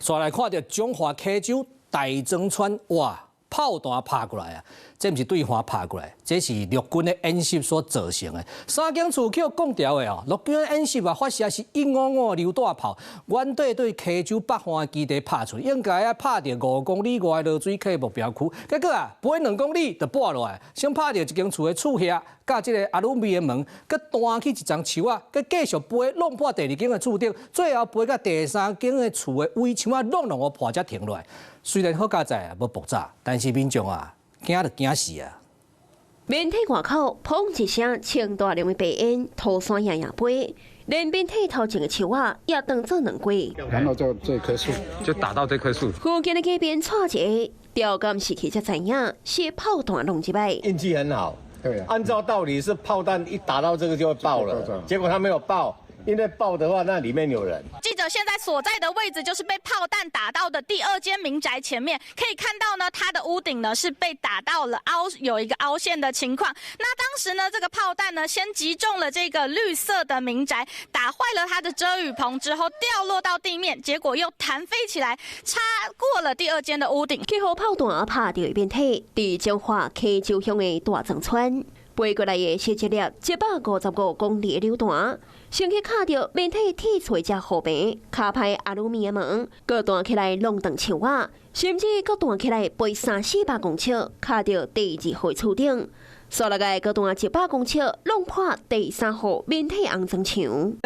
煞來看著彰化溪州大庄村，哇！炮彈拍過來啊！這毋是對岸拍過來，這是陸軍的演習所造成的。三間厝予摃掉的哦，陸軍的演習啊，發射是155榴彈炮，原底對溪州北岸的基地拍出，應該愛拍著5公里外的濁水溪目標區，結果啊，飛2公里就跌落來，先拍著一間厝的厝瓦，佮這个阿魯米的門，閣彈去一叢樹仔，閣繼續飛弄破第二間的厝頂，最後飛到第三間的厝的圍牆仔，攏攏予破才停落來。雖然好佳哉啊，無爆炸，但是民眾啊，驚就驚死啊！面體外口砰一聲，穿大量的白煙，塗山掖掖飛，連面體頭前的樹仔也當做兩塊。然後就這棵樹就打到這棵樹。附近的街邊𤆬一个，調監視器才知影是炮彈弄入來。運氣很好，對啊。按照道理是炮彈一打到這個就會爆了，結果它沒有爆。因為爆的話，那裡面有人。記者現在所在的位置就是被炮彈打到的第二間民宅前面，可以看到呢，它的屋頂呢是被打到了凹，有一個凹陷的情況。那當時呢，這個炮彈呢先擊中了這個綠色的民宅，打壞了它的遮雨棚之後掉落到地面，結果又彈飛起來，擦過了第二間的屋頂。去予炮彈拍著的面體，佇彰化溪州鄉的大庄村，飛過來的是一粒155公里的榴彈。先去敲著面體鐵厝遮雨棚，敲歹阿魯米的門，閣彈起來弄斷樹仔，甚至閣彈起來飛三四百公尺，敲著第二戶厝頂。煞落來閣彈100公尺，弄破第三戶面體紅磚牆。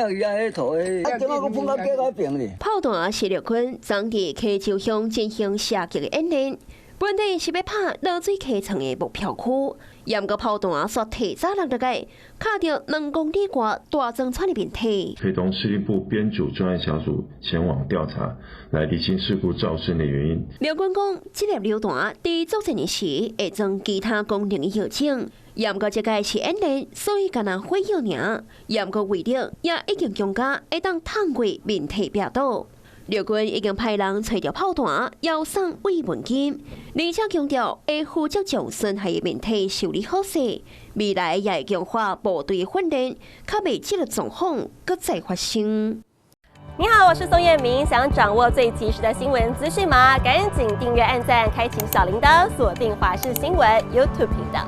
炮彈是陸軍昨佇溪州鄉進行射擊的演練，本底是欲拍濁水溪村的目標區，毋過炮彈煞提早落來，敲著2公里外大庄村的面體。陪同司令部編組專案小組前往調查，來釐清事故造成的原因。陸軍講，這粒榴彈佇作戰時會裝其他功能的藥種，毋過這個是演練，所以干焦火藥爾。毋過威力也已經強甲會當燙過面體壁倒。陸軍已經派人揣著炮彈，要送慰問金，而且強調會負責將損害的面體修理好勢。未來也會強化部隊訓練，較袂這个狀況閣再發生。你好，我是宋燕明，想掌握最及時的新聞資訊嗎？趕緊訂閱、按讚、開啟小鈴鐺，鎖定華視新聞 YouTube 頻道。